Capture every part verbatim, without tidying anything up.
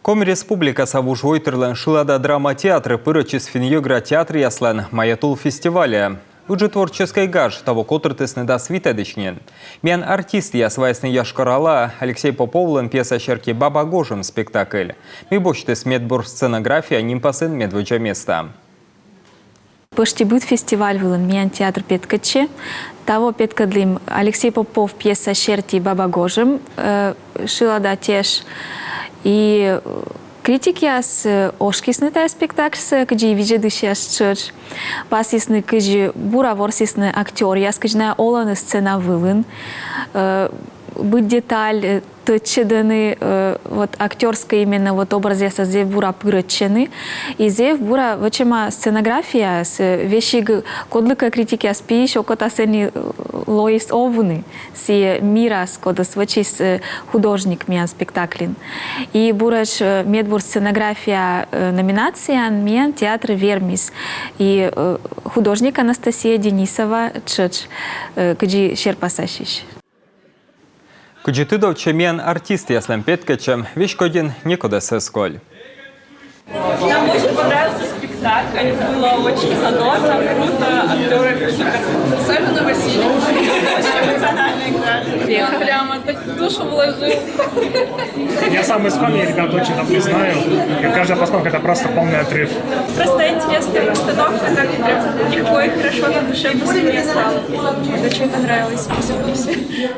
Коми Республикаса вужвойтырлӧн шылада драма театр пырӧдчис финн-йӧгра театръяслӧн «Майя тул» фестивальӧ. Ыджыд творческӧй гаж таво котыртісны дас витӧдысь нин. Миян артистъяс вайисны Йошкар-Ола Алексей Поповлӧн пьеса серти «Баба Гожӧм» спектакль, мый босьтіс медбур сценография нимпасын медводдза места. Пӧшти быд фестиваль вылын миян театр петкӧдчӧ. Таво петкӧдлім Алексей Попов пьеса серти «Баба Гожӧм», э, шылада теш. И, э, критикъяс, э, ошкисны тайӧ спектакльсӧ, кыдзи и видзӧдысьяс тшӧтш. Пасйисны, кыдзи бура ворсісны актёръяс, кыдзи найӧ олӧны сцена вылын. Э, быд деталь, э, тӧдчӧдӧны, э, вот актёрскӧй именно вот образъясас зэв бура пырӧдчӧны. И зэв бура вӧчӧма сценографияыс, э, весиг кодлыкӧ критикъяс пиысь окота сэні, э, лоис овны сійӧ мирас, кодӧс вӧчис, э, художник миян спектакльын. И буретш, э, медбур сценография, э, номинацияын миян театр вермис. И, э, художник Анастасия Денисова тшӧтш, э, кыдзи серпасасьысь. Кыдзи тыдовтчӧ, миян артистъяслӧн петкӧдчӧм веськодьын некодӧс эз коль. Нам очень понравился спектакль, было очень задорно, круто, актёры супер. Особенно Василий, очень эмоционально играли. Он прямо так душу вложил. Я сам из Коми, ребят очень давно знаю. И каждая постановка — это просто полный отрыв. Простая интересная постановка, так прям легко и хорошо на душе, после мне стало. Очень понравилось, спасибо всем.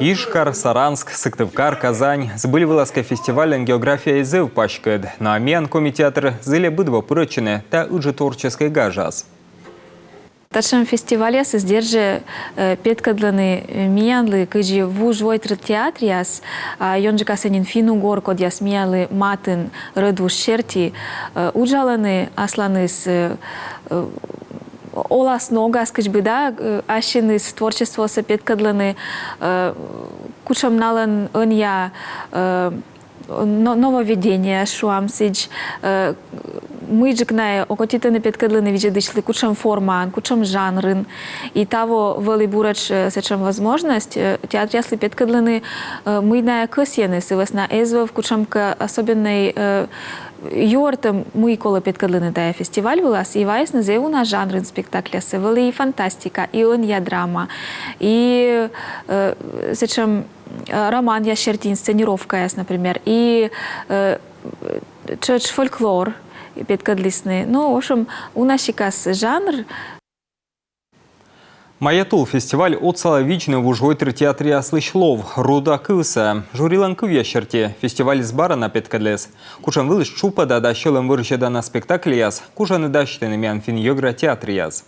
Ижкар, Саранск, Сыктывкар, Казань — збыль вылас кӧ, фестивальлӧн географияыс зэв паськыд. Но миян Коми театр зільӧ быд во пырӧдчыны та ыджыд творческӧй гажас. Татшӧм фестивальясыс дерт жӧ, э, петкӧдлӧны, э, миянлы кыдзи вужвойтыр театръяс, а ёнджыкасӧ нин финн-угор, кодъяс миянлы матын рӧдвуж серти, э, уджалӧны асланыс, э, э, олас ногас, кыдз бы, да, э, ассьыныс творчествоссӧ петкӧдлӧны, э, кутшӧм налӧн ӧнія, э, но-, нововведение, шуам сідз, э, мыйджык найӧ окотитӧны петкӧдлыны видзӧдысьлы, кутшӧм формаын, кутшӧм жанрын. И таво вӧлі буретш, э, сэтшӧм возможность, э, театръяслы петкӧдлыны, э, мый найӧ кӧсйӧны, сы вӧсна эз вӧв кутшӧмкӧ особеннӧй, э, юӧртӧм, мый колӧ петкӧдлыны тайӧ фестиваль вылас. И вайисны зэв уна жанрын спектакльяссӧ. Вӧлі и фантастика, и ӧнія драма, и, э, сэтшӧм, э, романъяс серти инсценировкаяс, например, и, э, тшӧтш фольклор петкӧдлісны. Ну, в общем, уна сикас жанр. «Майя тул» фестиваль отсалӧ видзны вужвойтыр театръяслысь лов, руда кывсӧ. Жюрилӧн кывъяс серти, фестивальыс бара на петкӧдліс. Кутшӧм вылысь тшупӧда да сьӧлӧм вӧрзьӧдана спектакльяс кужӧны дасьтыны миян финн-йӧгра театръяс.